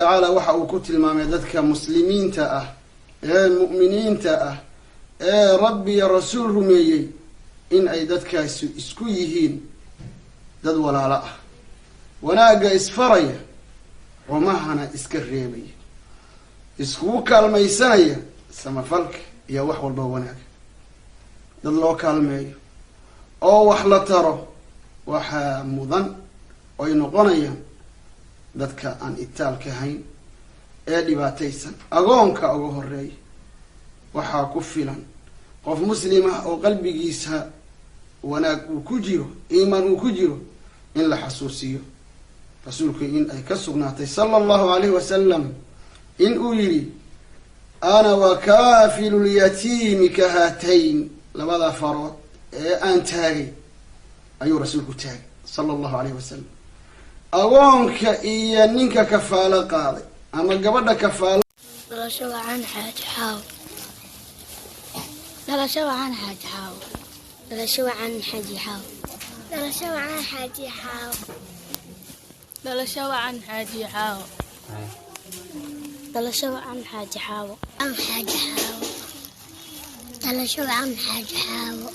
Tacaala waxa uu ku tilmaamay dadka muslimiinta ah ee mu'miniinta ah ee Rabbi iyo Rasuul rumeeyey in ay dadkaasi isku yihiin dad walaalo ah, wanaagga isfaraya, xumahana iska reebaya, iskugu kaalmaysanaya samafalka iyo wax walba wanaaga. Dad loo kaalmeeyo oo wax la taro waxaa mudan oy noqonayaan dadka aan itaalka hayn ee dhibaataysan, agoonka uga horeeya. Waxaa ku filan qof muslim ah oo qalbigiisa wanaag uu ku jiro, iimaan uu ku jiro, in la xasuusiyo Rasuulku in ay ka sugnaatay, sala Allahu alayhi wasalam, in uu yidhi: "Ana wa kaafilu lyatiimi ka haatayn." Labada farood ee aan taagay ayuu Rasuulku taagay, sala Allahu alayhi wasalam. Agoonka iyo ninka kafaalo qaaday ama gabadha kafaalo. Dhalasho wacan, Xaaji Xaawo. Dhalasho wacan, Xaaji Xaawo. Dhalasho wacan, Xaaji Xaawo. Dhalasho wacan, Xaaji Xaawo. Dhalasho wacan, Xaaji Xaawo. Dhalasho wacan, Xaaji Xaawo. Xaaji Xaawo. Dhalasho wacan, Xaaji Xaawo.